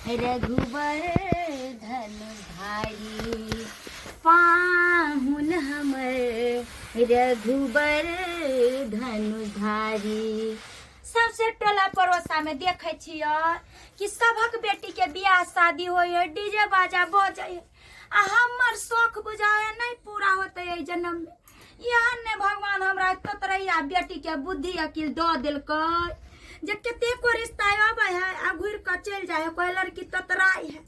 रघुबर धनुषधारी पाहुन हमर रघुबर धनुषधारी। सबसे टोला पड़ोसा में देखे छियै कि सभक बेटी के बियाह शादी होय है, डीजे बाजा बजे है, आ हमर शौक बुझाए नहीं पूरा होते एहि जन्म में। यहाँ ने भगवान हमरा तोतरैया बेटी के बुद्धि अकिल दऽ देलकै जे कतेको रिश्ता अबै है आ घुरि कऽ चलि जाइ है, कोई लड़की तोतराइ है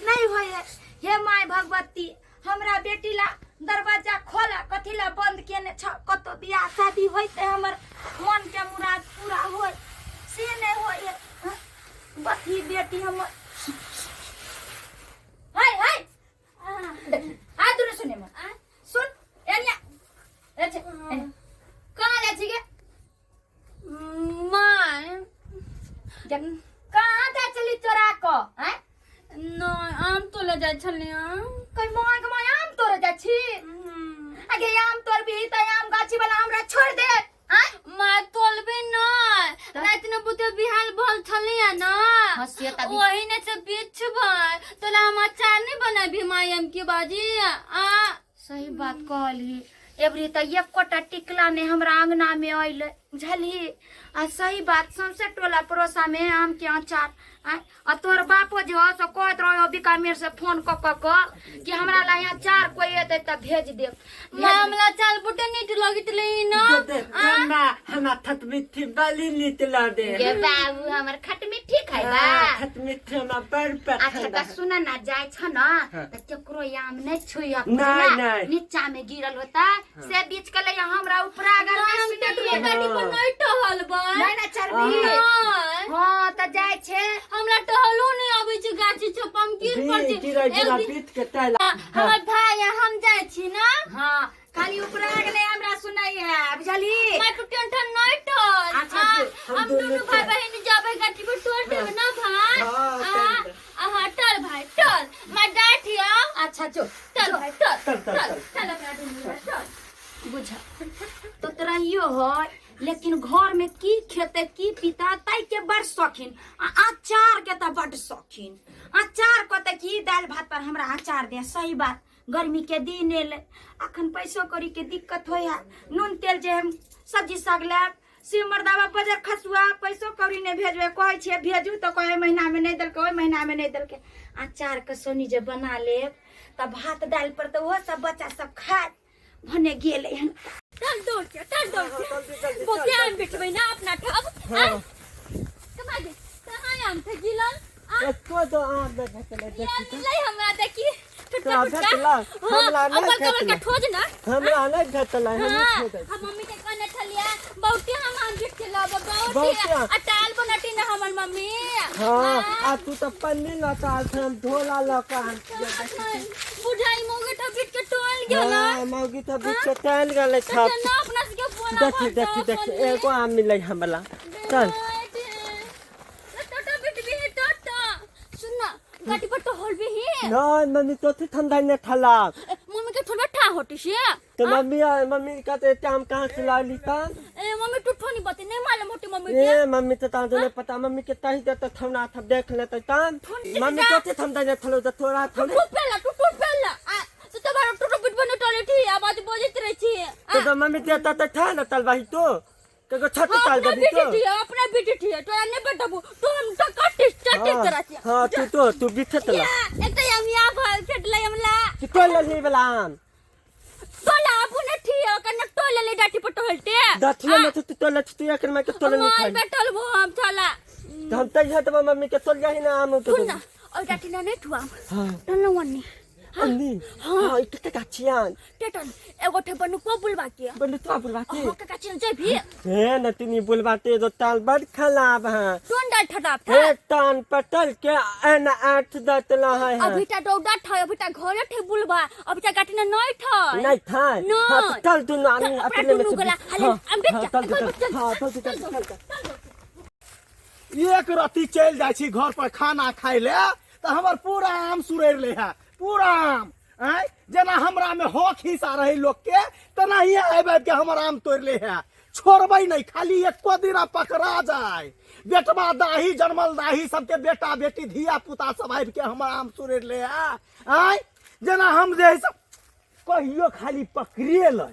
नहीं होइ है। हे my Bhagwati, हमरा बेटी ला दरवाजा खोला, कथी ला बंद केने छ? कतौ बियाह शादी होइते हमर मन के मुराद पूरा होय, से नहीं होय है। बथी बेटी हमर। हाय हाय, आ दुनू सुने में सुन एनिया अच्छा कहाँ जाइ छी गे? माय कहाँ जाइ छली चोरा कऽ? आँय नहि, आम तोड़ऽ जाइ छलियै। कहीं माय के माय आम तोड़े जाइ छी? अगे आम तोड़बी तऽ आम गाछी वाला हमरा छोड़ दे। आँय माय तोलबे नहि, राति में बुते बिहान भल छलियै ना, हाँ, से तऽ ओही ने से बिछ भल तोला हम अचार नहि बनाबी माय आम के बाजी आ। सही बात कहलही, एबरी तऽ एकोटा टिकला नहि हमरा अंगना में अयलै, बुझलही? आ सही बात, सौंसे टोला पड़ोसा में आम के अचार। आँय, आ तोहर बापो जे हो से कहैत रहो बीकानेर से फोन कऽ कऽ कऽ कि हमरा ला अचार कोइ एतै तऽ भेज देब। मामला चाल बुटे नीट लगत रही ना। हमरा हमरा खटमिट्ठी बड़ी नीक लगे। गे बाबू, हमर खटमिट्ठी खैबा? खटमिट्ठी हमरा बड़ अच्छा पसंद तऽ है। सुन ना, जाइ छ न तऽ केकरो आम नहि छुइह। नहि, नहि। नीचा में गिरल होता से बीच के ले हमरा उपरा अगर हम नहीं केकरो सुनलियै। गाड़ी पर नहीं टहलबै। नहि ने चढ़बी? नहि। हाँ तऽ जाइ छै। हमरा टहलो नहीं आबै छै, गाछी छप हम गिर पड़ छी। गिरा गिरा एक दिन बीत के तैला। हमर भाई आ हम जाइ छी ना। हाँ, खाली उपरा अगले हमरा सुनाई है, बुझली? मैं तो टेंशन नहीं टहल। अच्छा, आ, हम हम दुनू दुनू भाई बहन जाबै गाछी पर टोल देब ना भाई? हाँ, आ, टहल देब। आ, हाँ, टल भाई टल, मैं डांट आओ। अच्छा जो चल भाई टल। चल, चल, चल चल। चल अपना दुनू भाई टल। बुझ तो तोराइयो है, लेकिन घर में की खेते की पीता ताई के बड़ शौकीन, आ अचार के तऽ बड़ शौकीन। अचार कहते कि दालि भात पर हमरा अचार दे। सही बात, गर्मी के दिन एलै, अखन पैसो कौड़ी के दिक्कत होइ है, नून तेल जे हम सब्जी साग लेब से मर्दाबा बजर खसुआ पैसो कौड़ी नहि भेजबै। कहै छियै भेजू तऽ कहै महीनामे नहि देलकै, ओहि महीनामे नहि देलकै। अचार के सोनी जे बना लेब तऽ भात दालि पर तऽ ओहो सब बच्चा सब खायत। भने गेलै हन। चल दौड़ के, चल दौड़ के। जल्दी, जल्दी, वो चल, क्या जल्दी, बिटबै ना अपना ठब। हाँ। कमा दे कहाँ आम थे गिलल आ? एको तो आम नहि भेटलै, ये देखी तऽ। मिलै हमरा, देखी छोटका तोरा छोटका। भेटलै? हाँ, हमरा नहि अबल कबल भेटलै। के ठोज ना। हमरा नहि भेटलै, हम हाँ, छोड़ दै हम मम्मी के कहने छलियै बहुते हम आम बिट के लाब बहुते। बहुते आम। आ टाल बनटी ना हमर मम्मी। हाँ, आ तू तऽ पन्नी लऽ कऽ आयल छल, हम झोला लऽ कऽ आयल छियै, देखी। बुझाई मौगी तो बिट के टोल गेल। हाँ, मौगी तऽ बीच के टहल गेलै। तो छप ना अपना सबके बोला। देखी देखी देखी, एगो आम मिलै हमरा, चल। टोटो बिट भी है टोटो। सुन ना, गाड़ी पर तो होल भी है। नहीं मम्मी, तो थी ठंडा नहीं ठला। ए, मम्मी के थोड़ा ठा होती से। तो मम्मी मम्मी कहते एते आम कहाँ से ला ली तान? ए मम्मी टूटो नहीं बते, नहीं मालूम होती मम्मी के। ए मम्मी तो तान तो नहीं पता, मम्मी के ताही दे तो थमना था देख लेते तान। मम्मी तो थी ठंडा नहीं ठलो तो थोड़ा थोड़े। टूट पेला, टूट टूट पेला। आ तो तुम्हारा टूटो बिट बने टॉयलेट ही आवाज बजत रहे छी। तो तो मम्मी देता तो था ना तलवाही तो कको छत हाँ, ताल अपना देबी बेटी तो। थी, अपना बेटी थी, तोरा नहीं बेटबू तो हम तो कटिस चटिस हाँ, करा छी। हाँ, तू तो तू बिथे तला। या, एक तो हम या भल फेटले हमला। कि तो लली वाला आम। तोला अपने थी कने टोले ले डाटी पर टोलते। दथिया में तो तू तो लछ, तू एकर में के तोले नहीं मार खाई। बेटल वो हम चला। तो हम तैयार तो मम्मी के तोल जाही ना आम तो। सुन ना, और डाटी ना नहीं ठुआ। हाँ। टोलना वन्नी। अन्नी। हाँ, एक टका छियान। टेटन एगो ठे बनु को बुलवा के। बनु तो बुलवा के। हो काका चिन जाय भी। हे नतिनी बुलवाते तो ताल बड़ खराब है। टोन डाल ठटाप था। हे तान पटल के एन आठ दतला है। अभी ता दौड़ा था, अभी ता घरे ठे बुलवा, अभी ता गाटी ना नहीं था। नहीं था। नहीं। हाँ, तो चल दुनू आदमी चल, अपना अपने में दुनू से गला। बीच। हले, हाँ, हम देख हाँ, जा, चल, चल, चल, चल, हाँ, चल, चल, चल, चल, चल। एक रत्ती चलि जाइ छी घर पर खाना खाइ ले तऽ हमर पूरा आम सुरैर ले है, पूरा आम। आँय, जेना हमरा में हक हिस्सा रहे लोग के तेनाहिए आबि आबि के हमर आम तोड़ि ले है। छोड़बै नहि, खाली एको दिन पकड़ा जाय। बेटबा दाही जनमल दाही सबके बेटा बेटी धिया पुता सब आबि के हमर आम सुरैर ले है। आँय जेना हम जे है से कहियो खाली पकड़ेलै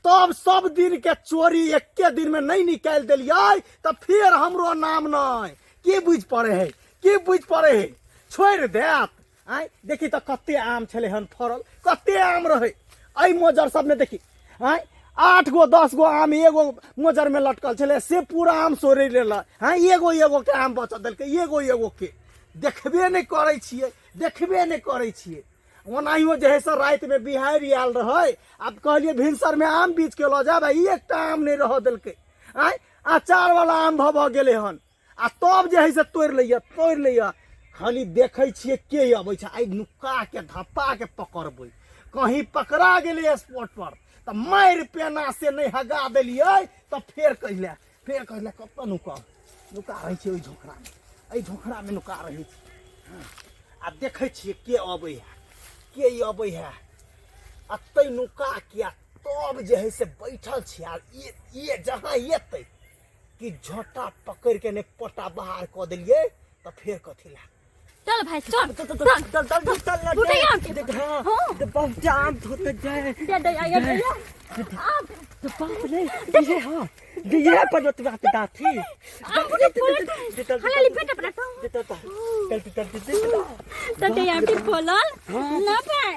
तब सब दिन के चोरी एके दिन में नहीं निकालि देलियै तऽ फेर हमरो नाम नहीं। की बुझि पड़े है, की बुझि पड़े है, छोड़ि देत। आँय देखी तऽ कते आम छलै हन फड़ल, कते आम रहै एहि मोजर सबमे। देखी आँय 8 गो 10 गो आम एगो मोजर में लटकल छलै, से पूरा आम सोड़ि लेलक। हँ एगो एगो के आम बचऽ देलकै, एगो एगो के देखबे नहि करै छियै, देखबे नहि करै छियै। ओनाहियो जे है से रातिमे बिहाड़ि आयल रहै, आब कहलियै भिनसरमे आम बीछ के लऽ जायब, आ एकटा आम नहि रहऽ देलकै। आँय अचार वाला आम भऽ भऽ गेलै हन, आ तब जे है से तोड़ि लैया, तोड़ि लैया। खाली देखै छियै के अबै छै, आइ नुका के धप्पा के पकड़बै, कहीं पकड़ा गेलै स्पॉट पर तऽ मारि पेना से नहि हगा देलियै तऽ फेर कहिले, फेर कहिले कतऽ नुका नुका रहै छै। ओहि झोखरामे, एहि झोखरामे नुका रहै छै। आ देखै छियै के अबै है, के अबै है, अतै नुका के आ तब जे है से बैठल छियै। आ ये जहाँ एतै कि झोटा पकड़ के ने पोटा बाहर कऽ देलियै तऽ फेर कथी ला। चल भाई चल चल चल चल चल चल चल ना टूटे दे, आम के। दे, हाँ, हाँ। दे, बहुत आम धोते जाए। दे दे आया दे आम। तो बाप रे, ये हाँ, दे, ये पर तो बात दाथी। आम के फूल हला लिपेट अपना तो। दे, चल चल चल चल चल तो दे आम के फूलल ना भाई।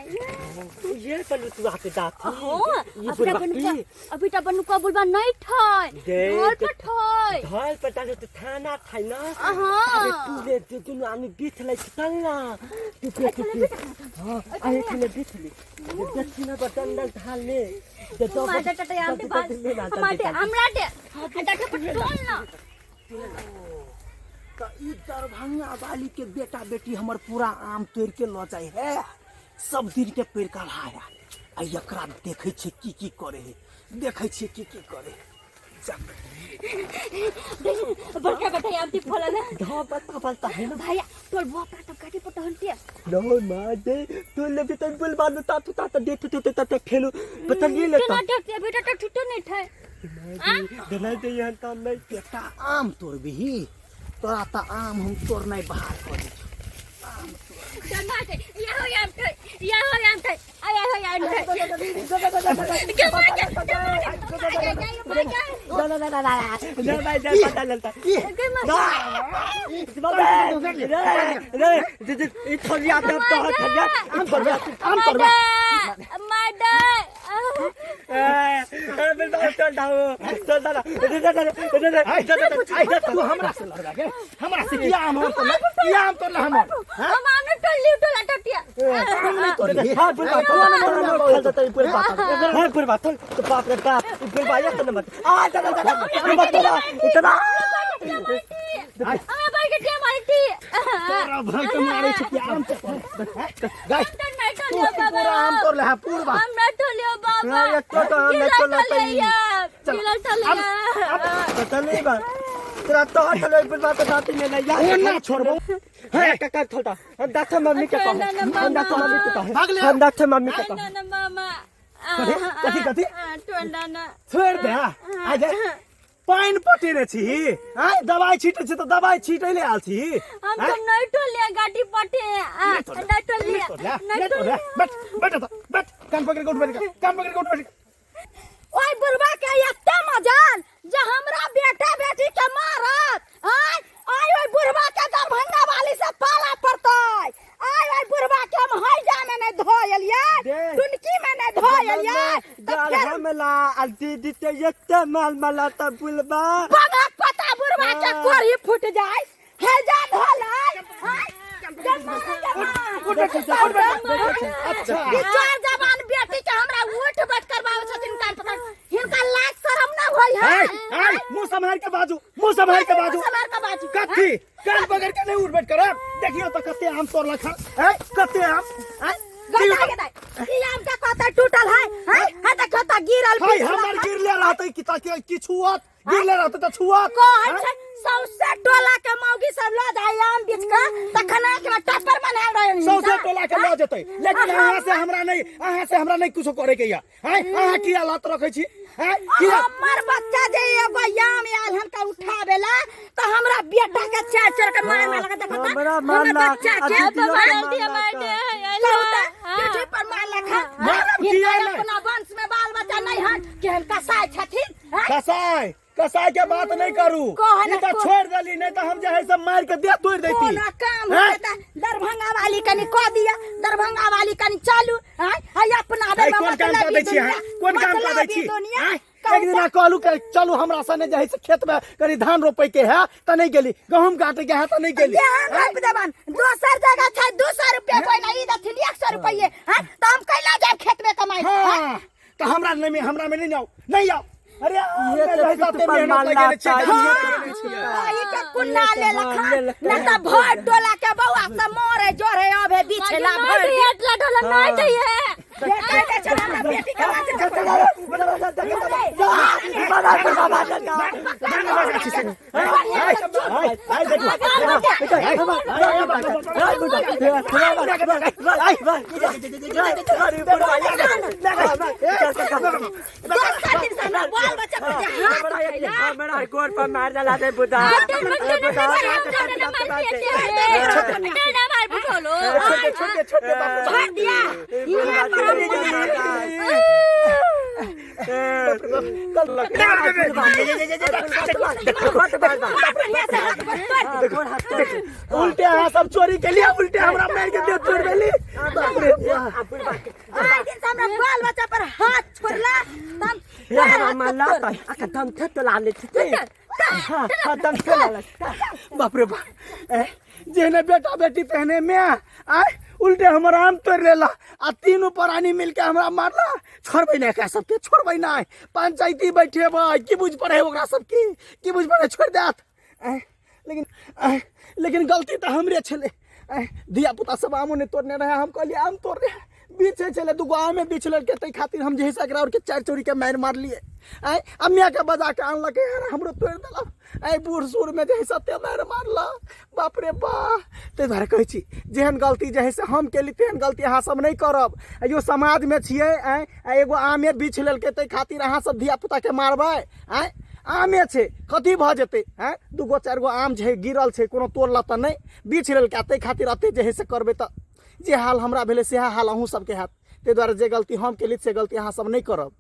ये पर तो बात दाथी। हो ये अभी बुढ़वा बनुका की। अभी त बनुका बुलबा नहीं ठाय। दे, घर दे। पर ठाय। घर पर ताले तो थाना थाई ना। हाँ। अरे तू ले दे दुनु आदमी बीत लै छी चल ना। तू पे तू पे। हाँ, अरे तू ले बीत ले। देखी ना बटन डल थाल ले। दे दो माटे टटे आम के पास माटे हमरा दे टटे पर टोल ना। तऽ ई दरभंगा वाली के बेटा बेटी हमर पूरा आम तोड़ के लऽ जाइ है, सब दिन के पेड़ का है। आ एकरा देखै छियै की की करे है, देखै छियै की की करे है। देख बड़का बेटा आम के फल ना। धा बता बता है ना। भैया तोर बुआ पर तो काटी पर टहलती है। नो माँ दे तू ले भी तो बुल बालू ता तू ता दे तू तू ता ता खेलू बता ये ले केना डरती बेटा तो छुट्टो नहीं ठाय। दलाई दे यहाँ काम नहीं। बेटा आम तोड़बिही तोरा तऽ आम हम तोड़नाइ बाहर कऽ दै छौ। टमाटर या हो आम ठाय, या हो आम ठाय, आ या हो आम ठाय। के मार के, के मार ना ना ना ना ना भाई जा पता चलता। के मार रे रे रे ई थलिया दे तो थलिया आम तोड़बे, आम तोड़बे। मर्डर। ए ए बिल चल दाओ चल दादा रे रे रे रे रे आइ, तू हमरा से लड़बे गे, हमरा से किया आम हम तोड़ले, किया आम तोड़ले हमर? हम आम ने टोली टोला टटिया। आम नहि तोड़ली। हां बुल बात खेल देते बुल बात। हां बुल बात तो बाप रे बाप बुल बात ये तो मत आ जा जा जा बुल बात इतना हमें बार के टिया मारी थी। तोरा भाई के मारै छै कि आम तोड़ले। गाय, हम तो नहीं तू टोलियो बाबा। पूरा आम तोड़ले है पूरा। हम नहीं टोलियो बाबा। हाँ, एक तो हम नहीं गिला टोला टोलिया, गिला टोलिया। पता नहीं बा तोरा तो हटले बुल बात दाती में नहीं यार। ओ ना छोड़बो। हे काका थोड़ा हम दाते मम्मी के कहो, हम दाते मम्मी के कहो, भाग ले। हम दाते मम्मी के कहो। ना ना मामा। कथी? कथी, कथी? टोला ना। छोड़ दे। आ जा पानि पटेने छी, आँय दवाइ छीटै छी तऽ दवाइ छीटै ले आयल छी। हम तो नहीं टोलिया गाड़ी पटे नहीं टोलिया नहीं नहीं तोड़ले। टोलिया। बैठ बैठ तऽ बैठ, कान पकड़ के उठ बैठ, कान पकड़ के उठ बैठ। ओइ बुढ़वा के एते मजाल जे हमरा बेटा बेटी के मारत। आय आय ओइ बुढ़वा के दरभंगा वाली से पाला पड़तै। आय ओइ बुढ़वा के हम हैजा में नहीं धो एलियै, दे। टुनकी में नहीं धो एलियै, तऽ गाल फेर हमला आ दीदी ते एते माल माला त बुलबा बगक पता बुढ़वा के कोढ़ी फूट जाय, हैजा धोलै। आय अच्छा ई चार जवान बेटी के हमरा उठ बैठ करबाबै छथिन कान पकड़, हिनका लाज शरम ना होय है। आय आय मुंह सम्हार के बाजू, मुंह सम्हार के बाजू। मुंह सम्हार के बाजू। कथी कान पकड़ के नहीं उठ बैठ करब? देखियो तऽ कते आम तोड़लक हन। आय कते आम? आय गदा गदा ई आम के कते टूटल है? हैं हैं देखो त गिरल हाय पिछला हमर है। गिरले रहतै कि ताकि कि छुअत, गिरले रहतै तऽ छुअत। कहै छै सौसे टोला के मौगी सब ल जाय आम बीच के तखन आंख में टप्पर बनायल रहे सौसे टोला के लऽ जेतै लेकिन अहाँ से हमरा नहीं अहाँ से हमरा नहीं कुछो करे के या हैं अहाँ किया लात रखै छी हैं किया हमर बच्चा जे एगो आम आयल हन का उठावेला त हमरा बेटा के चार चार के मार मार लगा देखत हमरा हमर मारलक, बच्चा आ के दीदियो के मार दिया मारलक। मार दिया कहू त पीठी पर मारलक हन मारब किया हिनकर नहि? अपना वंश में बाल बच्चा नहीं हन केहन कसाई छथिन हैं? कसाई कसाई के बात नहीं करू कह ई ना, तऽ कह। छोड़ देली नहीं तऽ हम जे है से मार के देह तोड़ देती कोनो काम हैं? होते त दरभंगा वाली कनी कह दिया दरभंगा वाली कनी चलू हैं है अपना है, कोन काम कऽ दै छी अहाँ? कोन काम कऽ दै छी हैं? एक दिना कहलू के चलू हमरा सने जे है से खेत में कनी धान रोपे के है तऽ नहीं गेली गहूम काटे के है तऽ नहीं गेली धान रोप देबन दोसर जगह छै 200 रुपया कोई नहीं देथिन 100 रुपये हैं त हम कैला जाब खेत में कमाई हाँ तऽ हमरा नहीं हमरा में नहीं जाओ नहीं आओ अरे ये ये तो रहता पिट ते पर मेहनत मारला लगेने छै था, गाछ ये लगेने छियै। ई के कुन्ना ले लखन लेलक। न त भर टोला के बौआ सब मरे जोरे अबे बिछला भर एटला ढोला नहीं चाहिए बेटा के चला हमरा बेटी के बात दोसर दिन से हमरा बाल बच्चा पर जे हाथ उठैला हमरा गोर पर मार डाला दे बुदा छोटे छोटे छोटे बाप छोड़ दिया ये बढ़िया से हाथ पर तोड़ दिया। उल्टे अहाँ सब चोरी के लिए उल्टे हमरा मार के दे तोड़ देली बाप रे बाप आइ दिन से हमरा बाल बच्चा पर हाथ छोड़ला तम बाप रे बाप ए, जेहने बेटा बेटी पहने में आय उल्टे हमर आम तोड़ लेला आ तीनू प्राणी मिलके हमरा मारला छोड़बै नहि एकरा सबके छोड़बै नहि पंचायती बैठेबै की बुझ पड़े ओकरा सबके की बुझ पड़े छोड़ि देत आँय, लेकिन आँय, लेकिन गलती तऽ हमरे छलै आँय, धिया पुता सब आमो नहि तोड़ने रहै हम कहलियै आम तोड़ने बीछे छलै दूगो आमे बीछ लेलकै ताहि खातिर हम जे है से एकरा आरके चारि चोरीके मारि मारलियै आँय आ मायके बजा के आनलकै हन हमरो तोड़ि देलक आँय बूढ़ सूढ़मे जे है से एते मारि मारलक बाप रे बा ताहि दुआरे कहै छी जेहन गलती जे है से हम केली तेहन गलती अहाँ सब नहि करब आइयो समाजमे छियै आँय आ एगो आमे बीछ लेलकै ताहि खातिर अहाँ सब धिया पुताके मारबै आँय आमे छै कथी भऽ जेतै आँय दूगो चारि गो आम छै गिरल छै कोनो तोड़लक तऽ नहि बीछ लेलकै आ ताहि खातिर एते जे है से करबै तऽ जे हाल हमरा भेलै सएह हाल अहूँ सबके हैत ताहि दुआरे जे गलती हम केली से गलती अहाँ सब नहि करब।